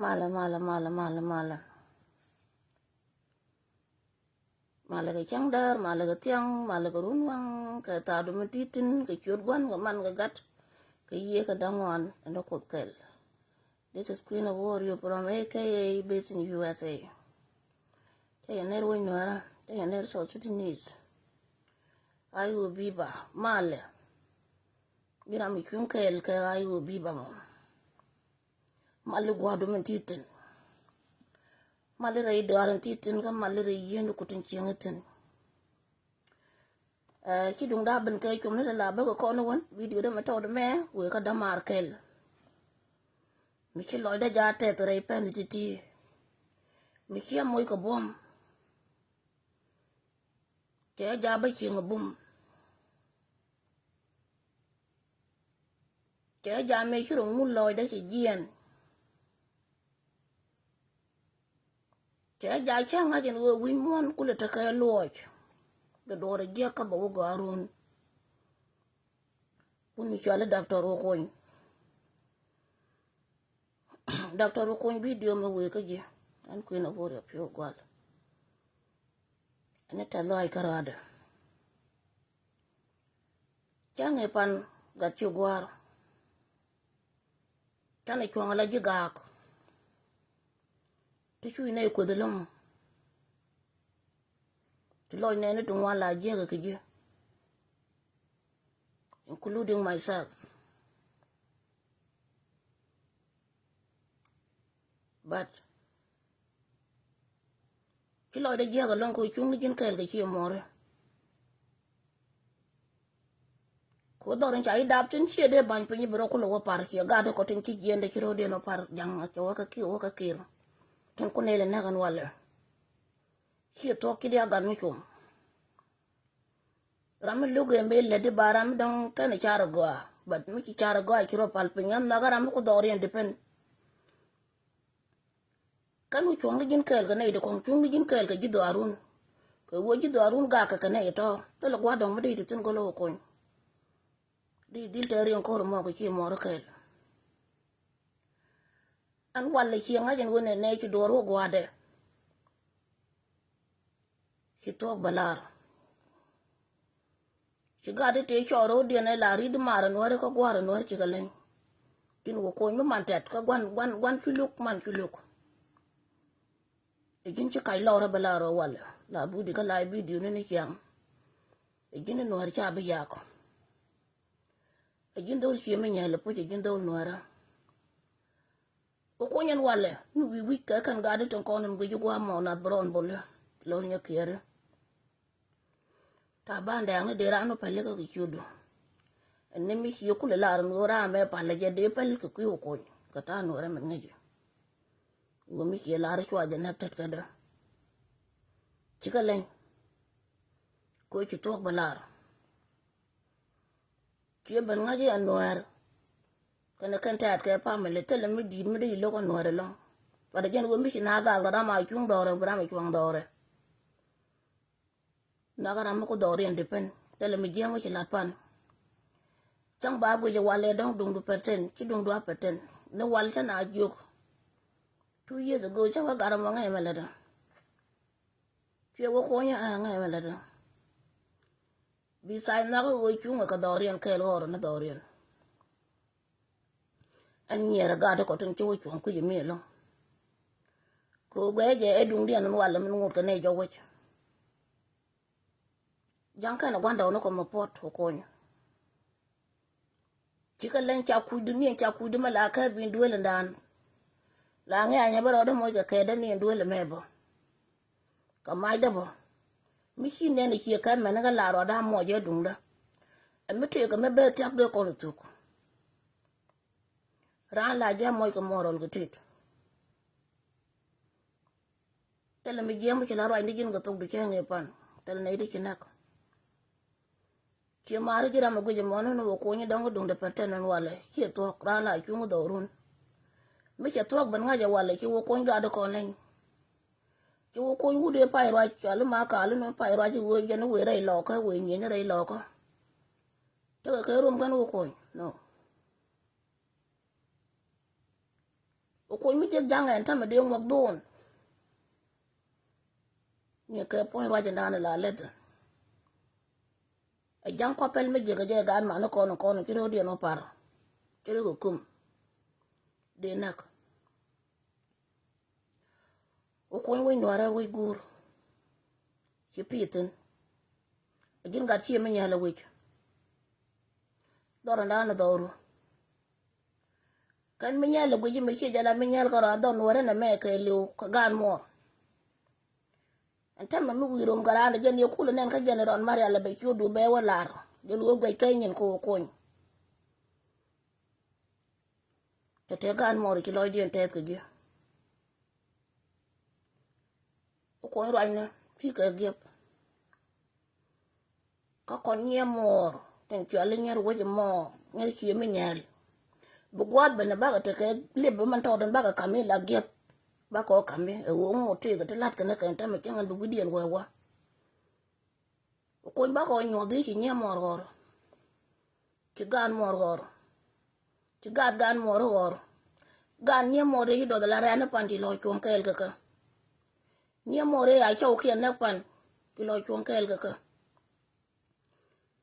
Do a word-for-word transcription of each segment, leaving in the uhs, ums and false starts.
Malɛ, malɛ, malɛ, malɛ, malɛ. Malɛ kɛ cäŋ däär, malɛ kɛ thiaŋ, malɛ kɛ runwaŋ, kɛ thaadu mi ti̱ti̱n, kɛ ciöt gua̱n, kɛ man, kɛ gat, kɛ yiëë, kɛ da̱ŋ ŋuan, ɛn dä Kuoth kɛl. This is Queen of Warrior from A K A based in U S A. Cä yɛ ner wec Nuäärä, cä yɛ ner South Sudanese. Ayo biba, malɛ. Bi ram mi cuŋ kɛɛl kɛ ayo biba mɔ. Mali gua̱du min ti thin. Mali rɛy dɔaar in ti thin kä mali rɛy yieen di kutin cieŋ thin. Ɛ, ci duŋ daa ben kɛ com ni la bäk kɔn wän, video dɛ mɛ tɔɔd mɛ wëë kä dämaar kɛl. Mi ci lɔcdä jaa tɛth rɛy pɛn ti ti. Mi ci amoc kɛ buɔ̱m. Cɛ jaa bä cieŋ bum. Cɛ jaa mëë ci rɔ ŋun lɔcdä ci jiɛn. Cɛ jaa cä ŋa̱c in ɣöö wi̱ny muɔ̱n kulɛ tekɛ luɔc. Bɛ duɔɔr jiɛk kä bɛ wä gɔaa run. Wun mi cɔal i̱ Doctor Okuny. Doctor Okuny, video mi wëë kä ji̱. Ɛn kui̱n a wur yɛ pi̱w gual. Ɛn i̱ tɛth lɔac kä rɔadɛ. Cäŋ i̱ pan gat ci gua̱a̱r. Canɛ cuɔ̱ŋ ala ji̱ gaak. Ti cuc nɛy kueth ɛlɔ̱ŋ. Ti lɔc nɛɛni ti ŋuan la jiäk kɛ ji̱, including myself. But ci lɔcdä jiäk ɛlɔ̱ŋ kɛ cuŋ ni ji̱n kɛɛl kɛ ci muɔri. Ku dhɔr in ca i̱ dap tin ciɛ dee ba̱ny piny i̱ bi rɔ kulɛ wä par ciɛ gat kɔ tin ci jiɛn dee ci rɔ dee nɔ par ja̱ŋ cɛ wä kä kiɛ wä kä kir. Tin ku nɛɛl in näk ɛn walɛ. Ciɛ thuɔ̱k ci dee a gat mi cum. Ram mi luk ëë mëë lätdi ba ram mi dɔ̱ŋ kɛn car gɔaa, but mi ci car gɔaa ci rɔ pal piny ɣän nhɔakä ram mi ku dhɔriɛn depend. Kɛn ku cuɔ̱ŋ di ji̱n kɛɛl kɛ nɛy di kɔŋ cuŋ di ji̱n kɛɛl kɛ ji̱ dhɔaarun. Kɛ wee ji̱ dhɔaarun gak kɛ kɛ nɛy tɔ̱ thilɛ gua̱a̱r dɔ̱ŋ mi di ti thi̱n gɔlä wä kony. Di dil tɛ riɛŋ ko̱r mɔk kɛ ci mɔr kɛɛl. Ɛn walɛ ci ŋa̱c ɛn wen ɛ nɛy ci duɔɔr wä gua̱a̱dɛ. Ci thuɔ̱k bɛ lar. Ci gat ti tëë cɔɔr ro̱o̱diɛn ɛ la ri̱t mar ɛ nuäri kä gua̱r ɛ nuäri ci kɛ leny. Ji̱n wä kony mi man tɛt kä gua̱n gua̱n gua̱n cu luk man cu luk. Ɛ ji̱n ci kac lɔrä bɛ lar ɛ walɛ la budi kä la bidio ni ni ciaŋ. Ɛ ji̱n ɛ nuäri ca bi yak. Ɛ ji̱n dhol cie mi nyɛl ɛ puc ɛ ji̱n dhol nuäärä. Wä kuny ɛn walɛ ni wi̱i̱ wi̱c kɛ kɛn gat di tin kɔn in guic gua̱a̱m mɔ nath bi rɔn bol lon nyɛ kiɛri. Ta ban dɛɛŋ ni dee ran wä päl kä kɛ ciötdu. Ɛn ni mi cie kulɛ lar in ɣöö ram ɛ pal ɛ jɛ dee päl kɛ kui̱ wä kuny kɛ ta̱a̱ nuɔrɛ mɛn ŋäci. Ɣöö mi cie lar cua jɛ näk tät kädä. Cikɛ leny. Kɛ ci thuɔ̱k bɛ lar. Ciɛ ben ŋa̱c i̱ anuäär. Kɛnɛ kɛn tɛ̈t kɛ pamili thilɛ mi di̱i̱t mi dee i̱ lo̱k anuäär ɛlɔ̱ŋ. But jɛn ɣöö mi ci na gak lɔ ram a cuŋ dhɔrɛ bi ram a cuaŋ dhɔrɛ. Nakä ram mi ku dhɔriɛn depend thilɛ mi jiäŋ mi ci lat pan. Cäŋ ba guic ɛ wal ɛ dɔ̱ŋ duŋdu pɛten ci duŋdu a pɛten ni wal cä na jiök. Two years ago cä wä gat ram wä ŋɛc mɛ lätdä. Cuɛ wä kuɔnyä a ŋɛc mɛ lätdä. Bi thac nhɔk i̱ ɣöö cuŋ ɛ kɛ dhɔriɛn kɛɛl ɣɔr ni dhɔriɛn. Ɛn nyiɛɛr ɛ gat kɔ tin ci wä cuɔ̱ŋ kui̱c mi ɛlɔ̱ŋ. Kɛ ɣöö guɛcɛ ɛ duŋdiɛn in walɛ min ŋot kɛ nɛy jɔk wec. Ja̱ŋ kɛn ɛ gua̱ndɔɔŋni kɔ mɛ puɔ̱t kɛ kony. Cikɛ leny ca kucdu ni ɛn ca kucdu mɛ la kɛ bin duel in daan. La ŋi̱a̱c nyɛ bä rɔɔdä moc kɛ kɛɛdä ni ɛn duel ɛmɛ bä. Kɛ macdä bä mi ci nɛn ɛ ciɛ kɛ mɛn kä la rɔɔdä a muɔc ɛ duŋdä. Ɛ mi tëëkɛ mɛ bee thiak dee kɔn ɛ thuk. Raan la jɛ muɔc kɛ moral kɛ tit. Thilɛ mi jiɛm ci la ruacni ji̱n kɛ thok di cɛ ŋi̱i̱ pan thilɛ nɛy di ci näk. Ci maari ji̱ ram ɛ guic ɛmɔni ni wä kuɔny dɔ̱ŋ duŋdɛ pɛtɛn ɛn walɛ ciɛ thuɔ̱k raan la cuŋ dhɔrun. Mi cɛ thuɔ̱k ben ŋa̱c ɛ walɛ ci wä kuɔny gat kɔn leny. Ci wä kuɔny wut ëë pay ruac cɔal i̱ ma kaal i̱ ni pay ruac i̱ wee jɛn i̱ wee rɛy lɔɔkä wee nyieny rɛy lɔɔkä. Tekɛ kɛ rom kɛn wä kuɔny nɔ. Wä Kuny mi jiɛk ja̱ŋ ɛn tämɛ dee ŋuɔk dhuun. Ni kɛ puɔ̱ny ruac in da̱a̱n la leth. Ɛ ja̱ŋ kɔpɛl mi jiɛk ɛ jɛ gaat man ni kɔn kɔn ci röödiɛn wä par. Ci röök ɛ kum. Dee näk. Wä kuny wec nuɔrɛ wec guur. Ci pi̱i̱ thi̱n. Ɛ ji̱n gat cië mi nyɛl ɛ wec. Dhɔr in da̱a̱n dhɔru. Kɛn mi nyɛl ɛ guic mi ciɛ jɛ la mi nyɛl kɛ rɔan dhɔn wärä nɛ mɛ kɛ liw kɛ gaan muɔr. Ɛn tɛmɛ mi wi̱i̱ rom kɛ raan dɛ jɛn yɛ kul nɛn kä jɛn rɔn marial bɛ ciötdu bɛ wä lar. Jɛn wä guɛc kɛ nyin kɛ wä kony. Tɛ tɛ gaan muɔr ci lɔcdiɛn tɛth kɛ ji̱. Wä kony ruacnɛ ci kɛ giɛp. Kä kɔn nyiɛ muɔɔr tin cuali nyier wec mɔ nyier cie mi nyɛɛl. Bi gua̱a̱th ben bakɛ tekɛ lip bi man tɔɔt in bakɛ kami la giɛp. Bakɔ kami ɛ ɣöö ŋot tëëkɛ ti lat kɛn kɛn tämɛ cäŋ ɛn bi wi̱diɛn wee wa. Kony bakɔ nyuɔth i̱ ci nyiɛ muɔɔr ɣɔr. Ci gaat muɔɔr ɣɔr. Ci gaat gaat muɔɔr ɣɔr. Gaat nyiɛ muɔɔr i̱ ci duɔth la rɛ̈n i̱ pan ti lɔ cuɔ̱ŋ kɛɛl kɛ kä. Nyiɛ muɔɔr i̱ a cɔw kiɛn näk pan ti lɔ cuɔ̱ŋ kɛɛl kɛ kä.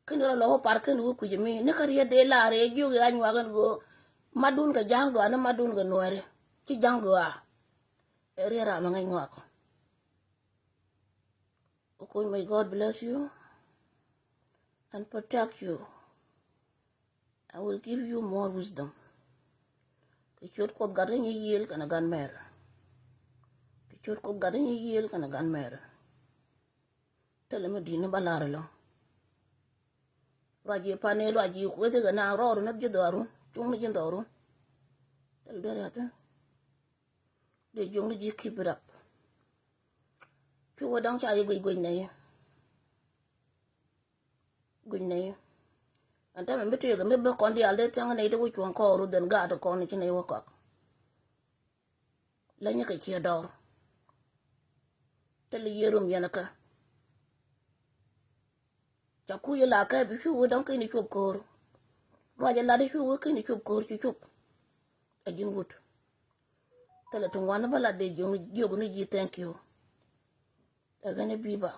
Ken rɔ lɔ wä par ken wä kui̱c mi ni kä riet dee laar ëë jiök ya nyuak ɛn ɣöö matdun kɛ ja̱a̱ŋ gɔaa ni matdun kɛ nuääri. Ci ja̱a̱ŋ gɔaa. Ɛ riet ram ɛ ŋäc ŋɔak. Okony, may God bless you and protect you. I will give you more wisdom. Kɛ ciöt Kuoth gat kä nyi yiëël kɛnɛ gat mɛr. Kɛ ciöt Kuoth gat kä nyi yiëël kɛnɛ gat mɛr. Thilɛ mi di̱t ni ba lar ɛlɔ̱ŋ. Ruac ji̱ pan ni ruac ji̱ kueth ikɛ naaŋ rɔɔdu ni ji̱ dhɔarun cuŋ ni ji̱ dhɔarun. Thilɛ duer ya̱thin. Dee jiöŋ ni ji̱ keep it up. Cu wä dɔ̱ŋ ca yi guic guic nɛy. Guic nɛy. Ɛn tämɛ mi tëëkɛ mi bä kɔn diaal dee thia̱ŋ nɛy ti wä cuɔ̱ŋ kɔɔru dhen gaat kɔn ci nɛy wä kɔak. Lä nyɛ kɛ ciɛ dɔɔr. Thilɛ yiëë rum yɛn kä. Ca kuc la kɛ bi cup wä dɔ̱ŋ kini cup ko̱o̱r. Ruac la di cup wä kini cup ko̱o̱r ci cup. A ji̱n wut. Thilɛ ti ŋuan bä la dee jiök ni ji̱ thank you. Ɛ gɛn i̱ bi̱i̱ ba.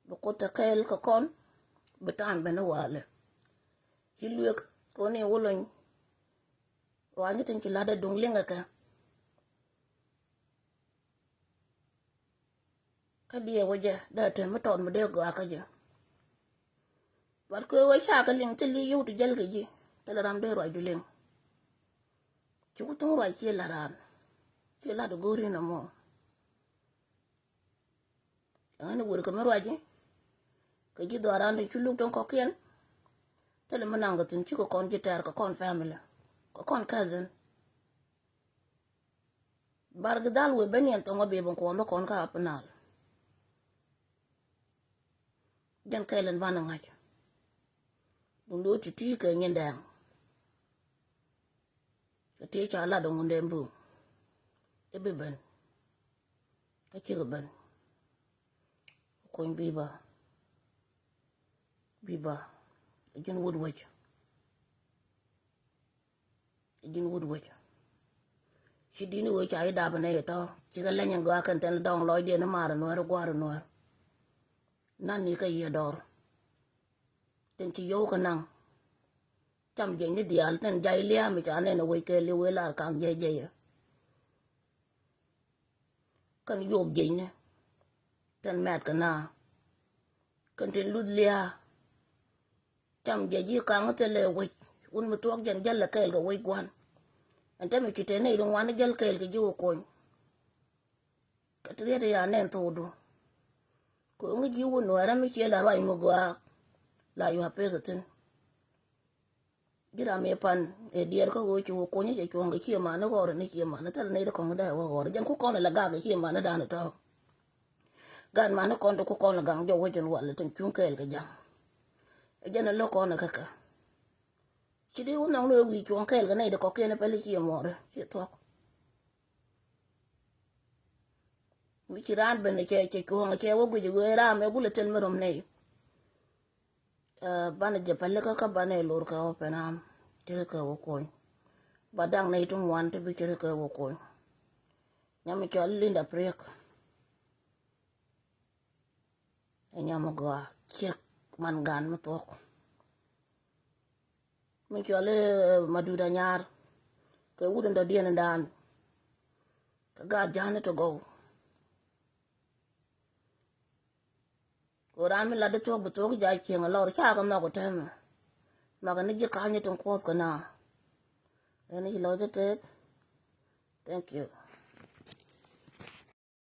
Bi Kuoth te kɛɛl kɛ kɔn bi ta̱a̱n ben i̱ walɛ. Ci luek kɔn i̱ wä lony. Ruac ni tin ci la̱t ɛ duŋ liŋ ɛ kɛ. Kä diɛɛ wä jɛ dee te mi tɔt mi dee gɔaa kä jɛ. But kɛ wee ca kɛ liŋ ti li yio̱w ti jäl kɛ ji̱ thilɛ ram dee ruacdu liŋ. Ci ku thuŋ ruac ci la raan ci la di go̱o̱ri na mɔ. Ɛŋä ni wër kɛ mi ruac ji̱ kɛ ji̱ dhɔaar raan di cu luk tin kɔ̱kiɛn. Thilɛ mi naŋ kɛ thi̱n ci kɛ kɔn ji̱ tɛɛr kɛ kɔn family kɛ kɔn cousin. Bar gi dhal wee ben yɛn thɔŋ a bee bin kuɔn bä kɔn ka a pinal. Jɛn kɛɛl in banɛ ŋa̱c. Duŋ do̱ ti̱ti̱ kɛ nyin dɛɛŋ. Kɛ ti ca lat ŋun dɛɛŋ buŋ. I̱ bi ben. Kä cikɛ ben. Kuny bi̱i̱ ba. Bi̱i̱ ba. Ji̱n wut wec. Ji̱n wut wec. Ci di̱t ni wee ca i̱ dap nɛ i̱ tɔ̱ cikɛ leny in gɔaa kɛn tɛn dɔŋ lɔcdiɛn i̱ maar i̱ nuäär i̱ gua̱a̱r i̱ nuäär. Nan ni kä yiëë dɔɔr. Tin ci yio̱w kä naŋ. Cam jiɛc ni diaal tin jay lia̱a̱ mi ca nɛn i̱ wec kɛ li̱w wee lar kaŋ jiɛc jiɛc i̱. Kɛn yop jiecni tin mɛt kɛ na kɛn tin luth lia̱a̱. Cam jiɛc ji̱ kaŋ thilɛ wec wun mi thuɔ̱k jɛn jäl lɛ kɛɛl kɛ wec gua̱n. Ɛn te mi ci te nɛy ri ŋuan jäl kɛɛl kɛ ji̱ wä kony. Kɛ ti riet ya nɛn thokdu. Kɛ ŋi̱ ji̱ wä nuɛɛrä mi ciɛ la ruac mi gɔaa la yua pek kɛ thi̱n. Ji̱ ram ëë pan ëë diɛɛr kä ɣöö ci wä kuɔ̱ny cɛ cuɔ̱ɔ̱ŋ kɛ cië mani ɣɔr ni cië mani thil nɛy ti kɔ̱ŋ dee wä ɣɔr jɛn ku kɔn lɛ gak kɛ cië mani dan tɔ̱. Gan mani kɔn ti ku kɔn lɛ gaŋ jɔw wä jɛn wal tin cuŋ kɛɛl kɛ ja̱ŋ. Ɛ jɛn ɛ lo̱k kɔn ɛ käkä. Ci di wä nhɔŋ ni ɣöö wi̱i̱ cuɔ̱ɔ̱ŋ kɛɛl kɛ nɛy ti kɔ̱kiɛn ɛ pɛl i̱ cië muɔɔri cië thuɔ̱k. Mi ci raan ben cɛ cɛ cuɔ̱ɔ̱ŋ cɛ wä guic ɣöö ram ɛ gulɛ tel mi rɔm nɛy. Banɛ jɛ pɛl kä kä banɛ lor kɛ wä pɛn am. Cɛ kɛ wä kuɔny. Ba da̱ŋ nɛy ti ŋuan ti bi ci ri kɛ wä kony. Nyam mi cɔal Linda Priek. Ɛ nyam mi gɔaa ciek man gan mi thuɔk. Mi cɔal i̱ Madut Anyar kɛ wut in dɔ̱diɛn in dan. Kɛ gaat ja̱a̱n ti gɔw. Kɛ raan mi lat di thuɔk bi thuɔk ja̱ cieŋ a lɔr ca kɛ nhɔk ɔ tɛmɛ. Nhɔk ni ji̱ ka̱ny tin kuɔth kɛ na. Ɛn i̱ ci lɔc ti tɛth. Thank you.